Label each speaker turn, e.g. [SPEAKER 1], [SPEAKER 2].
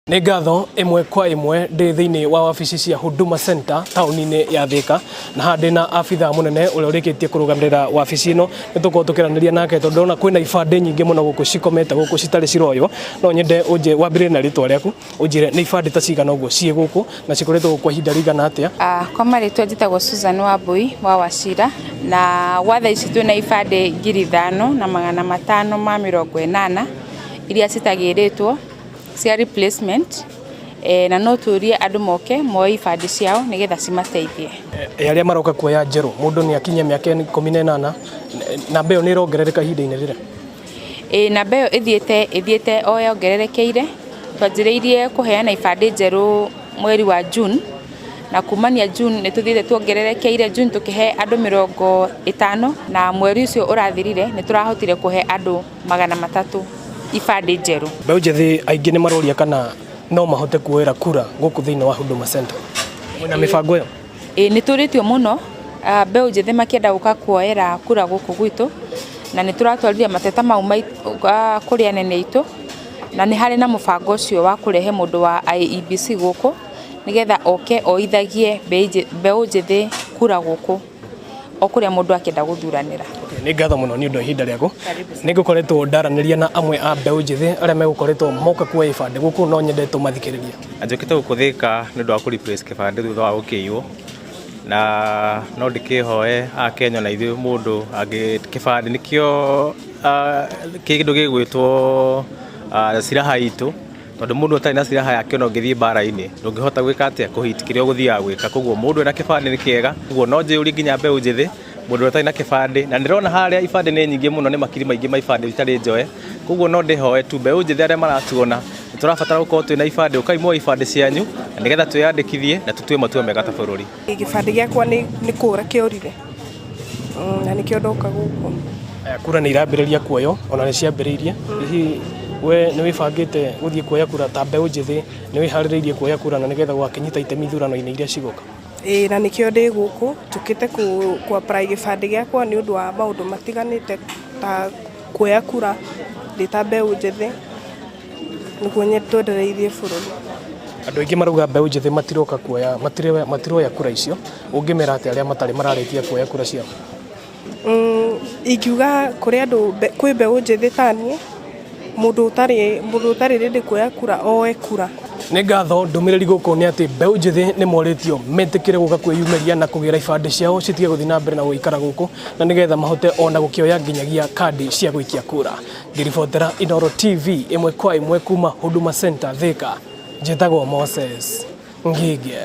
[SPEAKER 1] Nĩ ngatho ĩmwe kwa ĩmwe ndĩ thĩinĩ wa wabici cia Huduma Center taũni-inĩ ya Thika, na haha ndĩna abithaa mũnene ũrĩa ũrĩkĩtie kũrũgamĩrĩra wabici ĩno. Nĩ tũkorwo tũkĩaranĩria nake tondũ ndĩrona kwĩna ibandĩ nyingĩ mũno gũkũ cikomete gũkũ citarĩ ciroywo. No nyende ũnjĩ wambĩrĩrie na rĩtwa rĩaku, ũnjĩre nĩ ibandĩ ta cigana ũguo ciĩ gũkũ na cikoretwo gũkũ kwa ihinda rĩigana atĩa?
[SPEAKER 2] Kwa marĩtwa njĩtagwo Susan Wambui wa Wachira, na gwa thaa ici twĩna ibandĩ 5580 iria citagĩrĩtwo cia replacement, na no tũrie andũ moke moe ibandĩ ciao nĩgetha cimateithie.
[SPEAKER 1] Arĩa maroka kuoya njerũ, mũndũ nĩ akinyia mĩaka 18, namba ĩyo nĩ ĩrongerereka ihinda-inĩ rĩrĩ?
[SPEAKER 2] Ĩĩ namba ĩyo ĩthiĩte ĩthiĩte o yongererekeire, twanjĩrĩirie kũheana ibandĩ njerũ mweri wa June, na kumania June nĩ tũthiĩte tuongererekeire, June tũkĩhe andũ 50 na mweri ũcio ũrathirire nĩ tũrahotire kũhe andũ 300 ibandĩ njerũ.
[SPEAKER 1] Mbeũ njĩthĩ aingĩ nĩ maroria kana no mahote kuoera kura gũkũ thĩinĩ wa Huduma Center. Mwĩna mĩbango ĩyo?
[SPEAKER 2] Ĩĩ nĩ tũrĩtio mũno mbeũ njĩthĩ makĩenda gũka kuoera kura gũkũ gwitũ, na nĩ tũratwarithia mateta mau kũrĩ anene aitũ, na nĩ harĩ na mũbango ũcio wa kũrehe mũndũ wa IEBC gũkũ, nĩgetha oke oithagie mbeũ njĩthĩ kura gũkũ. O kũrĩa mũndũ akĩenda gũthuranĩra.
[SPEAKER 1] Nĩ ngatho mũno nĩ ũndũ wa ihinda rĩaku. Nĩ ngũkoretwo ndaranĩria na amwe a mbeũ njĩthĩ arĩa megũkoretwo moka kuoya ibandĩ gũkũ, no nyende tũmathikĩrĩrie.
[SPEAKER 3] Njũkĩte gũkũ Thĩka nĩ ũndũ wa kũ replace kĩbandĩ thutha wa gũkĩiywo, na no ndĩkĩhoe Akenya ona ithuĩ mũndũ angĩ kĩbandĩ nĩkĩo kĩndũ gĩgwĩtwo silaha itũ. Tondũ mũndũ ũtarĩ na silaha yake ona ũngĩthiĩ mbara-inĩ ndũngĩhota gwĩka atĩa kũ hit kĩrĩa ũgũthiaga gwĩka. Koguo mũndũ ena kĩbandĩ nĩ kĩega. Koguo no njũrie nginya mbeũ njĩthĩ, mũndũ ũrĩa ũtarĩ na kĩbandĩ, na ndĩrona harĩa ibandĩ nĩ nyingĩ mũno, nĩ makiri maingĩ ma ibandĩ itarĩ njoe. Koguo no ndĩhoe tu mbeũ njĩthĩ arĩa maratuona, nĩ tũrabatara gũkorwo twĩna ibandĩ, ũkai muoye ibandĩ cianyu na nĩgetha twĩyandĩkithie na tũtue matua mega ta bũrũri.
[SPEAKER 4] Gĩbandĩ gĩakwa nĩ kũra kĩorire na nĩkĩo ndoka gũkũ.
[SPEAKER 1] Kura nĩ irambĩrĩria kuoywo ona nĩ ciambĩrĩirie, hihi we nĩ wĩbangĩte gũthiĩ kuoya kura ta mbeũ njĩthĩ, nĩ wĩharĩrĩirie kuoya kura na nĩgetha ũgakĩnyita itemi ithurano-inĩ iria cigũka?
[SPEAKER 4] Ĩĩ na nĩkĩo ndĩ gũkũ, njũkĩte kũ apply gĩbandĩ gĩakwa nĩ ũndũ wa maũndũ matiganĩte ta kuoya kura ndĩ ta mbeũ njĩthĩ nĩguo twendereithie bũrũri.
[SPEAKER 1] Andũ aingĩ marauga mbeũ njĩthĩ matiroka kuoya, matiroya kura icio, ũngĩmera atĩa arĩa matarĩ mararĩkia kuoya kura ciao?
[SPEAKER 4] Ingiuga kũrĩ andũ, kwĩ mbeũ njĩthĩ ta niĩ, mũndũ ũtarĩ, mũndũ ũtarĩ ready kuoya kura oe kura.
[SPEAKER 1] Nĩ ngatho, ndũmĩrĩri gũkũ nĩ atĩ mbeũ njĩthĩ nĩ morĩtio metĩkĩre gũka kwĩyumĩria na kũgĩra ibandĩ ciao citige gũthiĩ na mbere na gũikara gũkũ na nĩgetha mahote ona gũkĩoya nginyagia kandi cia gũikia kura. Ngĩribotera Inooro TV ĩmwe kwa ĩmwe kuma Huduma Center Thika, njĩtagwo Moses Ngige.